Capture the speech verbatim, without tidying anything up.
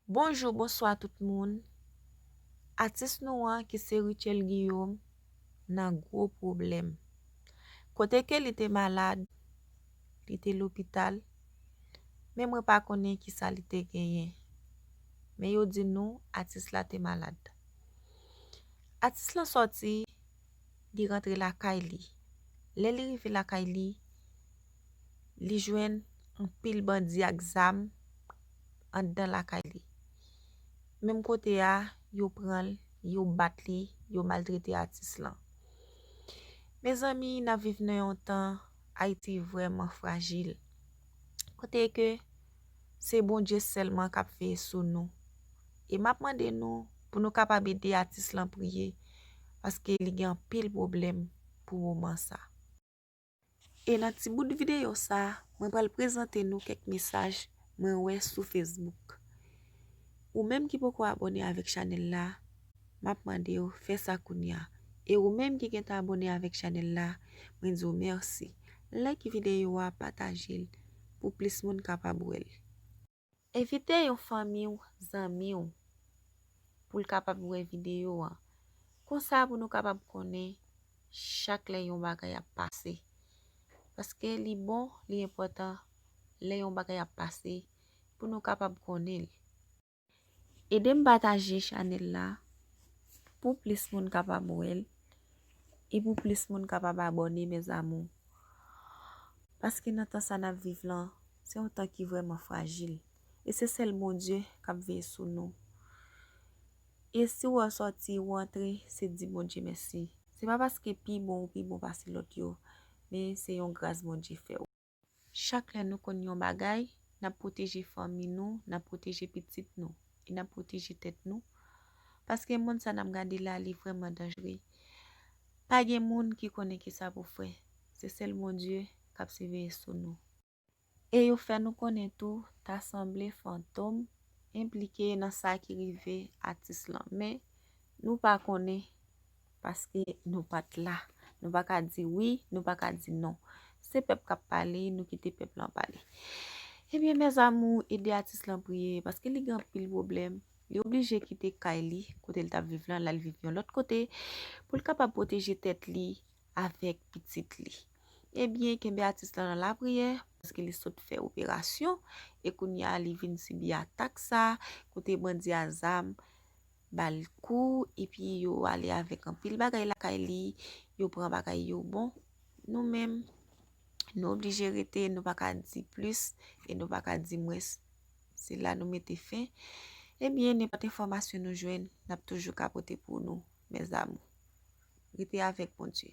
Bonjou, bonswa tout moun. Atis nou an ki se Rutshelle Guillaume nan gwo pwoblèm. Kote ke li te malad, li te lopital, men mwen pa konnen kisa li te genyen. Men yo di nou atis la te malad. Atis lan sòti, li rantre lakay li. Lè li rive lakay li, li jwenn anpil bandi ak zam anndan lakay li. Menm kote a, yo pran l, yo bat li, yo maltrete atis lan. Mezanmi, n ap viv nan yon tan Ayiti vrèman frajil. Kote ke se Bondye sèlman k ap veye sou nou. E m ap mande nou pou nou kapab ede atis lan priye, paske li gen anpil pwoblèm pou moman sa. E nan ti bout videyo sa, mwen pral prezante nou kèk mesaj mwen wè sou Facebook. Ou menm ki poko abòne avèk chanèl la, m ap mande w fè sa kounye a. E ou menm ki gentan abòne avèk chanèl la, mwen di w mèsi. Like videyo a, pataje l pou plis moun kapab wè l. Envite yon fanmi w, zanmi w, pou l kapab wè videyo a. Konsa pou nou kapab konnen chak lè yon bagay ap pase. Paske li bon, li enpòtan lè yon bagay ap pase pou nou kapab konnen l. Ede m pataje chanèl la pou plis moun kapab wè l e pou plis moun kapab abòne, mes amours. Paske nan tan sa n ap viv lan, se yon tan ki vrèman frajil. E se sèl Bondye k ap veye sou nou. E si w wè w sòti, w antre, se di Bondye mèsi. Se pa paske pi bon ou pi bon pase lòt yo, men se yon gras Bondye fè w. Chak lè nou konn yon bagay, n ap pwoteje fanmi nou, n ap pwoteje pitit nou, e n ap pwoteje tèt nou. Paske monn sa n ap gade la, li vrèman danjere. Pa gen moun ki konnen kisa pou fè. Se sèl Bondye k ap siveye sou nou. E yo fè nou konnen tou, ta sanble Fantom enplike nan sa ki rive atis lan. Men, nou pa konnen, paske nou pa t la. Nou pa ka di wi, nou pa ka di non. Se pèp k ap pale, nou kite pèp lan pale. Ebyen, mes amours, ede atis lan priye, paske li gen anpil pwoblèm. Li oblije kite kay li, kote l t ap viv lan, l al viv yon lòt kote, pou l kapab pwoteje tèt li avèk pitit li. Ebyen, kenbe atis lan nan lapriyè, paske li sot fè operasyon, e kounye a li vin sibi atak sa, kote bandi a zam ba l kou, epi yo ale avèk anpil bagay lakay li, yo pran bagay yo. Bon, nou menm, nou oblije rete, nou pa ka di plis, e nou pa ka di mwens. Se la nou mete fen. Ebyen, nenpòt enfòmasyon nou jwenn, n ap toujou ka pote pou nou, mes amours. Rete avèk Bondye.